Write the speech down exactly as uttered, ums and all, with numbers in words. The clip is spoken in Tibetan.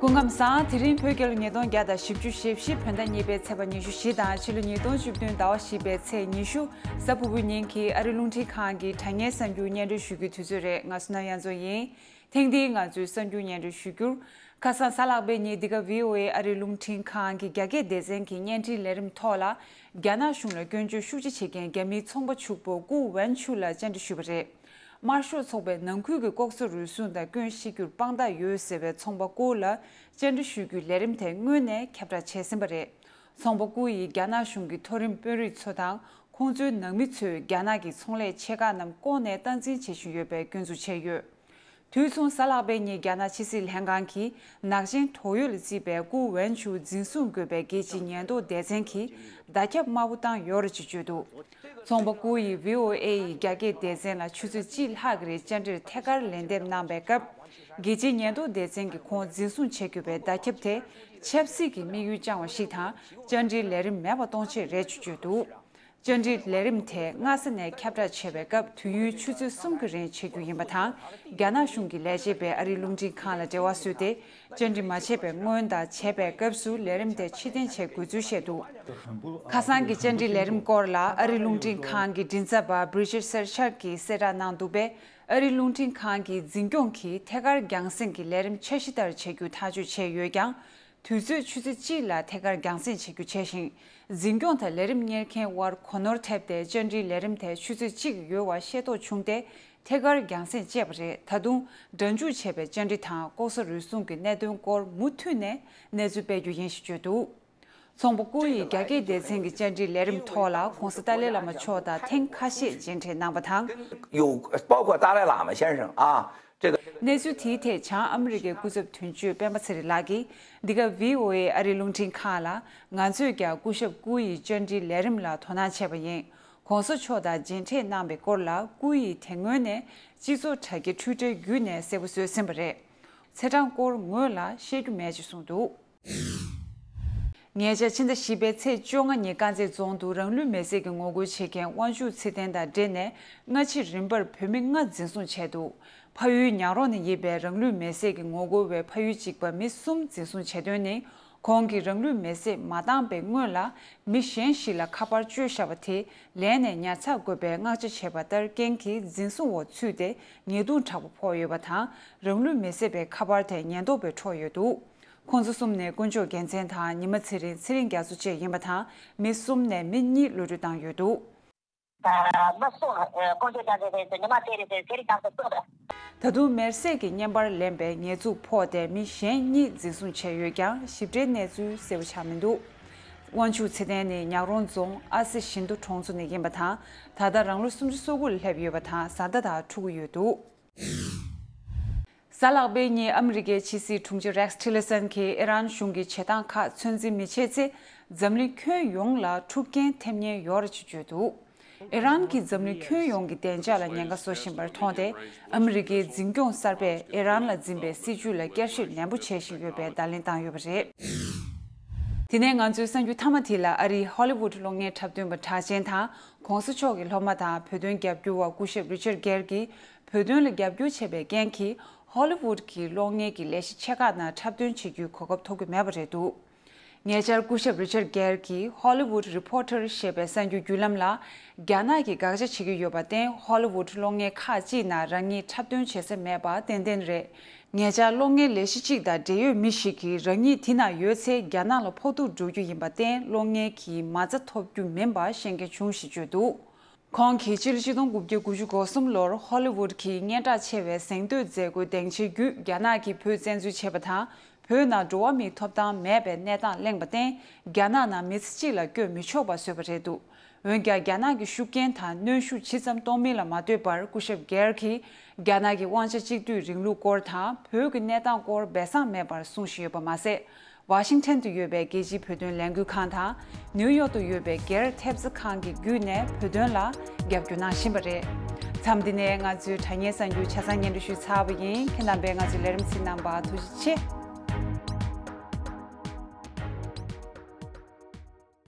སྐུ་ཁམས་བཟང་། དེ་རིང་བོད་རྒྱལ་ལོ་ཉིས་སྟོང་བརྒྱ་དང་བཞི་བཅུ་ཞེ་བཞི་བོད་ཟླ་གཉིས་པའི་ཚེས་པ་ཉི་ཤུ་བཞི་དང་ཕྱི་ལོ་ཉིས་སྟོང་བཅུ་བདུན་ཟླ་བ་བཞི་པའི་ཚེས་ཉི་ཤུ། གཟའ་ཕུར་བུའི་ཉིན་གྱི་ཨ་རིའི་རླུང་འཕྲིན་ཁང་གི་དྲ་བརྙན་གསར་འགྱུར་སྙན་སྒྲོན་ཞུ་རྒྱུའི་དུས་ཚོད་རེད། ང་བསོད་ནམས་དབྱངས་མཚོ་ཡིན། ཐེངས་འདིའི་ང་ཚོའི་གསར་འགྱུར་སྙན་སྒྲོན་ཞུ་རྒྱུར། ཁ་སང་གཟའ་ལྷག་པའི་ཉིན་འདི་ག་བྷི་ཨོ་ཨེ་ཨ་རིའི་རླུང་འཕྲིན་ཁང་གི་རྒྱ་སྐད་སྡེ་ཚན་གྱི་བརྙན་འཕྲིན་ལས་རིམ་ཐོག་ལ་རྒྱ་ནག་གཞུང་ལ་སྐྱོན་བརྗོད་ཤུགས་ཆེ་བྱེད་མཁན་རྒྱ་མིའི་ཚོང་པ་ཕྱུག་པོ་ཀུའུ་ཝན་ཆུ་ལ་བཅར་འདྲི་ཞུས་པ་རེད། དམར་ཤོག་ཚོགས་པའི་ནང་ཁུལ་གྱི་ལྐོག་ཟ་རུལ་སུངས་དང་སྐྱོན་བཤད་རྒྱུར་དཔང་རྟགས་ཡོད་ཟེར་བའི་ཚོང་པ་ཀུའུ་ལ་བཅར་འདྲི་ཞུ་རྒྱུའི་ལས་རིམ་དེ་སྔོན་ནས་ཁྱབ་བསྒྲགས་བྱས་ཟིན་པ་རེད། ཚོང་པ་ཀུའུ་ཡིས་རྒྱ་ནག་གཞུང་གི་མཐོ་རིམ་དཔོན་རིགས་ཚོ་དང་ཁོང་ཚོའི་ནང་མི་ཚོས་རྒྱ་ནག་གི་ཚོང་ལས་ཆེ་ཁག་རྣམས་ལྐོག་ནས་སྟངས་འཛིན་བྱེད་བཞིན་ཡོད་པའི་སྐྱོན་འཛུགས་བྱས་ཡོད། དུས་མཚུངས་གཟའ་ལྷག་པའི་ཉིན་རྒྱ་ནག་ཕྱི་སྲིད་ལྷན་ཁང་གིས་ནག་ཅན་གྲོག་ཡོལ་ལ་བརྩིས་པའི་ཀུའུ་ཝན་ཆུ་འཛིན་བཟུང་དགོས་པའི་རྒྱལ་སྤྱིའི་ཉེན་རྟོག་སྡེ་ཚན་གྱི་བརྡ་ཁྱབ་དམར་པོ་བཏང་ཡོད་རེད་ཅེས་བརྗོད་འདུག་ཚོང་པ་ཀུའུ་ཡིས་བྷི་ཨོ་ཨེ་ཡི་རྒྱ་སྐད་སྡེ་ཚན་ལ་ཆུ་ཚོད་གཅིག་ལྷག་གི་རིང་བཅར་འདྲིར་ཐད་ཀར་ལན་འདེབས་གནང་པའི་སྐབས། རྒྱལ་སྤྱིའི་ཉེན་རྟོག་སྡེ་ཚན་གྱིས་ཁོང་འཛིན་བཟུང་བྱེད་དགོས་པའི་བརྡ་ཁྱབ་དེ་ཆབ་སྲིད་ཀྱི་དམིགས་ཡུལ་བཅངས་པ་ཞིག་དང་། བཅར་འདྲིའི་ལས་རིམ་མེད་པ་གཏོང་ཆེད་རེད་ཅེས་བརྗོད་འདུག་བཅར་འདྲིའི་ལས་རིམ་དེ་སྔ་ས་ནས་ཁྱབ་བསྒྲགས་བྱས་པའི་སྐབས། དུས་ཡུན་ཆུ་ཚོད་གསུམ་གྱི་རིང་བྱེད་རྒྱུ་ཡིན་པ་དང་། རྒྱ་ནག་གཞུང་གི་ལས་བྱེད་པས་ཨ་རིའི་རླུང་འཕྲིན་ཁང་ལ་འབྲེལ་བ་བཟོས་ཏེ། བཅར་འདྲི་མ་བྱས་པའི་སྔོན་དང་བྱས་པའི་སྐབས་སུ་ལས་རིམ་དེ་ཕྱིར་འཐེན་བྱེད་དགོས་ཚུལ་བཤད་འདུག་ཁ་སང་གི་བཅར་འདྲི་ལས་རིམ་སྐོར་ལ་ཨ་རིའི་རླུང་འཕྲིན་ཁང་གི་མགྲིན་ཚབ་པ་བྷི་རི་ཇིད་སེར་ཤར་གྱིས་གསལ་བསྒྲགས་གནང་འདུག་པས། ཨ་རིའི་རླུང་འཕྲིན་ཁང་གི་འཛིན་སྐྱོང་གིས་ཐད་ཀར་རྒྱང་སྲིང་གི་ལས་རིམ་འཆར་གཞི་ལྟར་བྱེད་རྒྱུ་ཐག་གཅོད་བྱས་ཡོད་ཀྱང་། དུས་ཚོད་ཆུ་ཚོད་གཅིག་ལ་ཐད་ཀར་རྒྱང་སྲིང་བྱེད་རྒྱུ་བྱས་ཤིང་། འཛིན་སྐྱོང་དང་ལས་རིམ་གཉེར་མཁན་དབར་གོ་ནོར་ཐེབས་ཏེ། བཅར་འདྲིའི་ལས་རིམ་དེ་ཆུ་ཚོད་གཅིག་ཡོལ་བ་ཤེས་རྟོགས་བྱུང་སྟེ། ཐད་ཀར་རྒྱང་སྲིང་བཅད་པ་རེད། ད་དུང་སྒྲ་འཇུག་བྱས་པའི་བཅར་འདྲི་དང་ལྐོག་ཟ་རུལ་སུངས་ཀྱི་གནད་དོན་སྐོར་མུ་མཐུད་ནས་གནས་ཚུལ་སྤེལ་རྒྱུ་ཡིན་ཞེས་བརྗོད་འདུག་ཚོང་པ་ཀུའུ་ཡི་རྒྱ་སྐད་སྡེ་ཚན་གྱི་བཅར་འདྲིའི་ལས་རིམ་ཐོག་ལ་༧གོང་ས་ཏཱ་ལའི་བླ་མ་མཆོག་དང་ཐེངས་ཁ་ཤས་མཇལ་འཕྲད་གནང་བ་དང་། 有，包括达赖喇嘛先生啊，这个 གནས་ཚུལ་དེའི་ཐད་བྱང་ཨ་མི་རི་ཀའི་སྐུ་ཚབ་དོན་གཅོད་སྤེན་པ་ཚེ་རིང་ལགས་ཀྱིས། འདི་ག་བྷི་ཨོ་ཨེ་ཨ་རིའི་རླུང་འཕྲིན་ཁང་ལ། ང་ཚོས་ཀྱང་སྐུ་ཞབས་ཀུའུ་ཡི་བཅར་འདྲིའི་ལས་རིམ་ལ་དོ་སྣང་བྱས་པ་ཡིན། ༸གོང་ས་མཆོག་དང་མཇལ་འཕྲད་གནང་བའི་སྐོར་ལ་ཀུའུ་ཡིས་དེ་སྔོན་ནས་སྤྱི་ཚོགས་དྲ་རྒྱའི་ཊུའི་ཊར་བརྒྱུད་ནས་གསལ་པོ་བཟོས་ཟིན་པ་རེད། ཚེས་གྲངས་སྐོར་ངོས་ལ་བཤད་རྒྱུ་མེད་ཅེས་གསུངས་འདུག་ཉེ་ཆར་ཕྱི་ཟླ་བཞི་པའི་ཚེས་བཅོ་ལྔ་ཉིན་དཀར་མཛེས་རྫོང་དུ་རང་ལུས་མེར་སྲེག་གི་ངོ་རྒོལ་བྱེད་མཁན་དབང་ཕྱུག་ཚེ་བརྟན་དང་འབྲེལ་ནས། སྔ་ཕྱི་རིམ་པར་བོད་མི་ལྔ་འཛིན་བཟུང་བྱས་འདུག་ཕ་ཡུལ་ཉག་རོང་ནས་ཡིན་པའི་རང་ལུས་མེར་སྲེག་གི་ངོ་རྒོལ་བའི་ཕ་ཡུལ་གཅིག་པ་མི་གསུམ་འཛིན་བཟུང་བྱས་དོན་ནི། ཁོང་གིས་རང་ལུས་མེར་སྲེག་མ་བཏང་པའི་སྔོན་ལ། མི་གཞན་ཞིག་ལ་ཁ་པར་བཅོལ་བཞག་པ་དེ་ལེན་ནས་ཉར་ཚགས་དགོས་པའི་མངགས་ཆ་བྱས་པ་ལྟར། རྐྱེན་གྱིས་འཛིན་བཟུང་འོག་ཚུད་དེ་ཉེས་རྡུང་དྲག་པོ་ཕོག་ཡོད་པ་དང་། རང་ལུས་མེར་སྲེག་པའི་ཁ་པར་དེ་ཉེན་རྟོག་པས་འཕྲོག་ཡོད་འདུག་ཁོང་ཚོ་གསུམ་ནི་དཀོན་མཆོག་རྒྱལ་མཚན་དང་ཉི་མ་ཚེ་རིང་། ཚེ་རིང་རྒྱ་མཚོ་བཅས་ཡིན་པ་དང་། མི་གསུམ་ནས་མི་གཉིས་གློད་གྲོལ་བཏང་ཡོད་འདུག་མི་གསུམ། དཀོན་མཆོག་རྒྱལ་མཚན་དང་ཉི་མ་ཚེ་རིང་། ཚེ་རིང་རྒྱ་མཚོ་གསུམ་རེད། ད་དུང་མེར་སྲེག་གི་བརྙན་པར་ལེན་པའི་ཉེས་འཛུགས་ཕོག་སྟེ་མི་གཞན་གཉིས་འཛིན་བཟུང་བྱས་ཡོད་ཀྱང་། ཞིབ་ཕྲའི་གནས་ཚུལ་གསལ་པོ་ཆགས་མི་འདུག་དབང་ཕྱུག་ཚེ་བརྟན་ནི་ཉག་རོང་རྫོང་ཨ་སེ་བཞི་མདོ་གྲོང་ཚོ་ནས་ཡིན་པ་དང་། ད་ལྟ་རང་ལོ་སུམ་ཅུ་སོ་དགུ་ལ་སླེབས་ཡོད་པ་དང་། བཟའ་ཟླ་དང་ཕྲུ་གུ་ཡོད་འདུག་གཟའ་ལྷག་པའི་ཉིན་ཨ་མི་རི་ཀའི་ཕྱི་སྲིད་དྲུང་ཆེ་རེགས་ཊི་ལར་སན་གྱིས་ཨི་རན་གཞུང་གི་བྱེད་སྟངས་ཁག་ཚོད་འཛིན་མི་བྱེད་ཚེ། འཛམ་གླིང་ཁྱོན་ཡོངས་ལ་འཁྲུག་རྐྱེན་ཐེབས་ཉེན་ཡོད་རེད་ཅེས་བརྗོད་འདུག་ཨི་རན་གྱིས་འཛམ་གླིང་ཁྱོན་ཡོངས་ཀྱི་བདེ་འཇགས་ལ་ཉེན་ཁ་བཟོ་བཞིན་པར་མཐོང་སྟེ། ཨ་མི་རི་ཀའི་འཛིན་སྐྱོང་གསར་པས་ཨི་རན་ལ་འཛིན་པའི་སྲིད་བྱུས་ལ་བསྐྱར་ཞིབ་ནན་པོ་བྱེད་བཞིན་ཡོད་པའི་བརྡ་ལན་བཏང་ཡོད་པ་རེད། དེ་ནས་ང་ཚོའི་གསར་འགྱུར་མཐའ་མ་དེ་ལ། ཨ་རིའི་ཧོ་ལི་ཝུད་གློག་བརྙན་འཁྲབ་སྟོན་པ་གྲགས་ཅན་དང་། ༸གོང་ས་མཆོག་གི་སློབ་མ་དང་བོད་དོན་རྒྱབ་སྐྱོར་བ་སྐུ་ཞབས་རི་ཅར་གྷེར་གྱིས་བོད་དོན་ལ་རྒྱབ་སྐྱོར་བྱས་པའི་རྐྱེན་གྱིས། ཧོ་ལི་ཝུད་ཀྱི་གློག་བརྙན་གྱི་ལས་གཞི་ཆེ་ཁག་ནང་འཁྲབ་སྟོན་བྱེད་རྒྱུའི་གོ་སྐབས་ཐོབ་ཀྱི་མེད་པ་རེད་འདུག་ཉེ་ཆར་སྐུ་ཞབས་རི་ཅར་གྷེར་གྱིས་Hollywood Reporter ཞེས་པའི་གསར་འགྱུར་བརྒྱུད་ལམ་ལ། རྒྱ་ནག་གིས་དགག་བྱ་བྱེད་ཀྱི་ཡོད་པར་བརྟེན། ཧོ་ལི་ཝུད་གློག་བརྙན་ཁག་ཅིག་ནང་རང་ཉིད་འཁྲབ་སྟོན་བྱེད་ས་མེད་པ་ཏན་ཏན་རེད། ཉེ་ཆར་གློག་བརྙན་ལས་གཞི་གཅིག་དང་འབྲེལ་ཡོད་མི་ཞིག་གིས་རང་ཉིད་དེ་ནང་ཡོད་ཚེ་རྒྱ་ནག་ལ་ཕོག་ཐུག་འགྲོ་རྒྱུ་ཡིན་པར་བརྟེན། གློག་བརྙན་གྱི་མ་རྩ་ཐོབ་རྒྱུ་མིན་པ་ཤེས་མཁན་བྱུང་ཞེས་བརྗོད་འདུག་ཁོང་གིས་ཕྱི་ལོ་ཆིག་སྟོང་དགུ་བརྒྱ་དགུ་བཅུ་གོ་གསུམ་ལོར་ཧོ་ལི་ཝུད་ཀྱི་སྙན་གྲགས་ཆེ་བའི་གཟེངས་བསྟོད་མཛད་སྒོའི་སྡིངས་ཆའི་བརྒྱུད། རྒྱ་ནག་གིས་བོད་བཙན་འཛུལ་བྱས་པ་དང་། བོད་ནང་འགྲོ་བ་མིའི་ཐོབ་ཐང་མེད་པའི་གནས་སྟངས་གླེང་བར་བརྟེན། རྒྱ་ནག་ནང་མི་ཚེ་གཅིག་ལ་བསྐྱོད་མི་ཆོག་པ་བཟོས་པ་རེད་འདུག་འོན་ཀྱང་། རྒྱ་ནག་གི་ཤུགས་རྐྱེན་དང་གནོན་ཤུགས་ཇི་ཙམ་གཏོང་མིན་ལ་མ་ལྟོས་པར། སྐུ་ཞབས་གྷེར་གྱིས་རྒྱ་ནག་གི་དབང་ཆ་གཅིག་སྡུད་རིང་ལུགས་སྐོར་དང་། བོད་ཀྱི་གནས་སྟངས་སྐོར་སྦས་གསང་མེད་པར་གསུངས་བཞིན་ཡོད་པ་མ་ཟད། ཝ་ཤིང་ཊོན་དུ་ཡོད་པའི་རྒྱལ་སྤྱིའི་བོད་དོན་ལས་འགུལ་ཁང་དང་། ནིའུ་ཡོག་ཏུ་ཡོད་པའི་སྒེར་ཐེབས་རྩ་ཁང་གི་བརྒྱུད་ནས་བོད་དོན་ལ་རྒྱབ་སྐྱོར་གནང་བཞིན་པ་རེད། མཚམས་འདི་ནས་ང་ཚོའི་དྲ་བརྙན་གསར་འགྱུར་ཆ་ཚང་སྙན་སྒྲོན་ཞུས་ཚར་བ་ཡིན། ཁྱེད་རྣམ་པས་ང་ཚོའི་ལས་རིམ་གཟིགས་གནང་བར་ཐུགས་རྗེ་ཆེ།